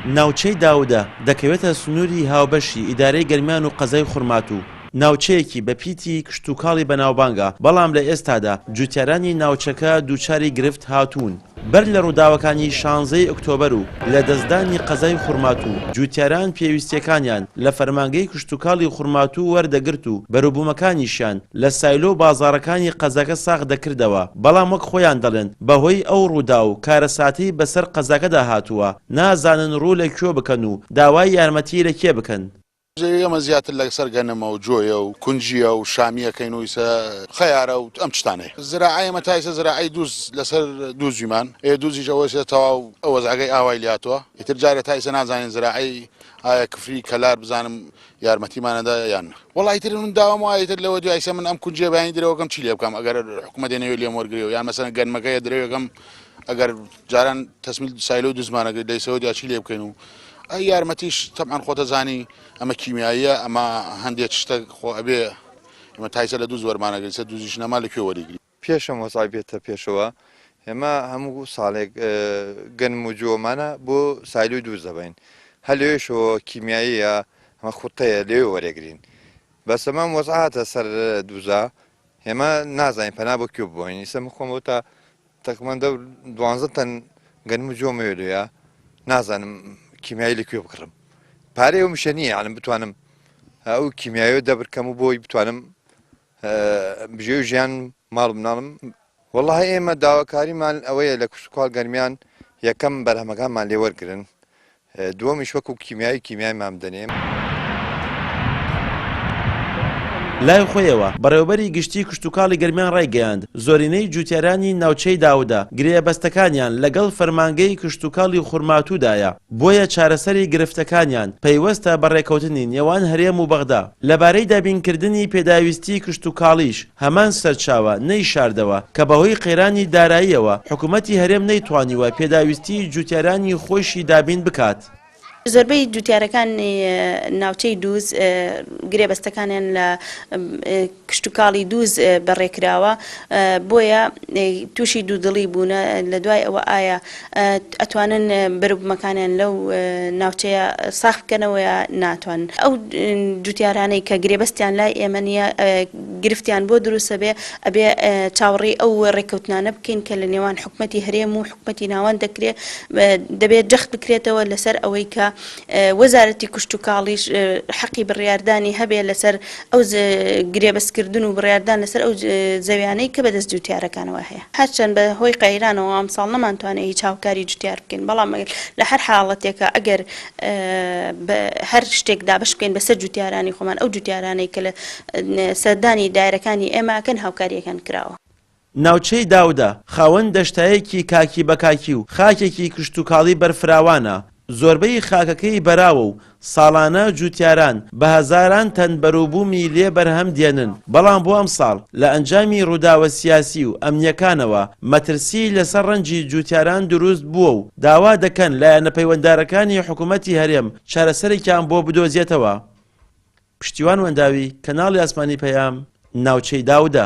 ناوچەی داودە دەکەوێتە سنووری هاوبەشی ئیدارەی گەرمیان و قەزای خورماتوو، ناوچەیەکی بە پیتی کشتوکاڵی بەناوبانگە، بەڵام لە ئێستادا جوتیارانی ناوچەکە دووچاری گرفت هاتوون. بەر لە ڕووداوەکانی شانزەی ئۆکتۆبەر و لە دەستدانی قەزای خورماتوو، جوتیاران پێویستییەکانیان لە فەرمانگەی کشتوکاڵی خورماتوو وەردەگرت و بەروبوومەکانیشیان لە سایلۆ و بازاڕەکانی قەزاکە ساغ دەکردەوە، بەڵام وەک خۆیان دەڵێن بەهۆی ئەو ڕووداو و کارەساتەی بەسەر قەزاکەدا هاتووە، نازانن ڕوو لە کوێ بکەن و داوای یارمەتی لە کێ بکەن. زەوی ئێمە زیاتر لەسەر گەنمە و جۆیە و کونجیە و شامیەکەین و ئیسە خەیارە و ئەم چتانەیە. زراعەی ئێمە تا ئیسە زراعەی دووز لەسەر دووزیمان ئێ دووزیش ئەوە ئیسە تەواو ئەو وەزعەکەی ئاوای لاتوە ئیتر جارێ تا ئیسە نازانین زراعەی ئایا کفری کەلار بزانم یارمەتیمان ئەدا یان نا. وەڵا ئیتر من داوام وایە ئیتر لەوە دوای ئیسە من ئەم کونجیە بەیانی درەوەکەم چی لێ بکەم ئەگەر حکومەت دێنەوێ لێم وەرگرێ و یان مەسەلەن گەنمەکەیە درەوێکەم ئەگەر جاران تەسمیل سایلۆ دوزمانەگرت لەیسەوە دیا چی لێ بکەین و ئەی یارمەتیش تەبعەن خۆتەزانی ئەمە کیمیاییە ئەمە هەندێک شتە خۆ ئەبێ ئێمە تایسە لە دوز وەرمانەگرین سە دوزیش نەما لە کوێ وەریگرین. پێش ئەم وەزعە بێتە پێشەوە ئێمە هەموو ساڵێک گەنم و جۆمانە بۆ سایلۆی دوز دەبەین هەر لەوێشەوە کیمیاییە ئەمە خوتەیە لەوێ وەرەگرین بەس ئەمە ئەم وەزعە هاتە سەر دوزا ئێمە نازانین پەنا بۆ کوێ ببەین ئیسە من خۆم تا تەقریبەن دەور دوانزە تەن گەنم و جۆم هەیە لێیە نازانم کیمیایی لە کوێ بکڕم پارەی ئەو میشە نییە یانم بتوانم ئەو کیمیایە دەبرکەم و بۆی بتوانم بژێوی ژیان ماڵ مناڵم وەڵی ئێمە داواکاریمان ئەوەیە لە کشتوکاڵ گەرمیان یەکەم بەرهەمەکانمان لێ وەرگرن دووەمیش وەکو کیمیایی کیمیایمان بدەنێ. لای خۆیەوە، بەڕێوەبەری گشتیی کشتوکاڵی گەرمیان ڕایگەیاند، زۆرینەی جوتیارانی ناوچەی داودە گرێبەستەکانیان لەگەڵ فەرمانگەی کشتوکاڵی خورماتوودایە، بۆیە چارەسەری گرفتەکانیان پەیوەستە بە ڕێککەوتنی نێوان هەرێم و بەغدا. لەبارەی دابینکردنی پێداویستیی کشتوکاڵیش، هەمان سەرچاوە نەیشاردەوە کە بەهۆی قەیرانی داراییەوە حکومەتی هەرێم نەیتوانیوە پێداویستیی جوتیارانی خۆیشی دابین بکات. زۆربەی جوتیارەکانی ناوچەی دووز گرێبەستەکانیان لە کشتوکاڵی دووز بەڕێکراوە، بۆیە تووشی دوودڵی بوونە لە دوای ئەوە ئایا ئەتوانن بەروبومەکانیان لەو ناوچەیە ساغ بکەنەوە یا ناتوانن. ئەو جوتیارانەی کە گرێبەستیان لای ئێمە نییە گرفتیان بۆ دروست ئەبێ، ئەبێ چاوەڕێی ئەو ڕێککەوتنانە بکەین کە لە نێوان حکومەتی هەرێم و حکومەتی ناوەند دەکرێ، دەبێ جەخت بکرێتەوە لەسەر ئەوەی کە وەزارەتی کشتوکاڵیش حەقی بڕیاردانی هەبێ لەسەر ئەو گرێبەستکردن و بڕیاردان لەسەر ئەو زەویانەی کە بەدەست جوتیارەکانەوە هەیە. هەرچەند بە هۆی قەیرانەوە ئەمساڵ نەمانتوانی هیچ هاوکاری جوتیار بکەین، بەڵام لە هەر حاڵەتێکا ئەگەر هەر شتێک دابەش بکەین بەسەر جوتیارانی خۆمان، ئەو جوتیارانەی کە لە سەردانی دایرەکانی ئێمە ئەکەن هاوکارییەکان کراوە. ناوچەی داودە خاوەن دەشتایەکی کاکی بە کاکی و خاکێکی کشتوکاڵی بەرفراوانە، زۆربەی خاکەکەی بەراوە و ساڵانە جوتیاران بە هەزاران تەن بەروبوومی لێ بەرهەم دێنن، بەڵام بۆ ئەمساڵ لە ئەنجامی ڕووداوە سیاسی و ئەمنییەکانەوە مەترسی لەسەر ڕەنجی جوتیاران دروست بووە و داوا دەکەن لایەنە پەیوەندارەکانی حکومەتی هەرێم چارەسەرێکیان بۆ بدۆزێتەوە. پشتیوان وەنداوی، کەناڵی ئاسمانی پەیام، ناوچەی داودە.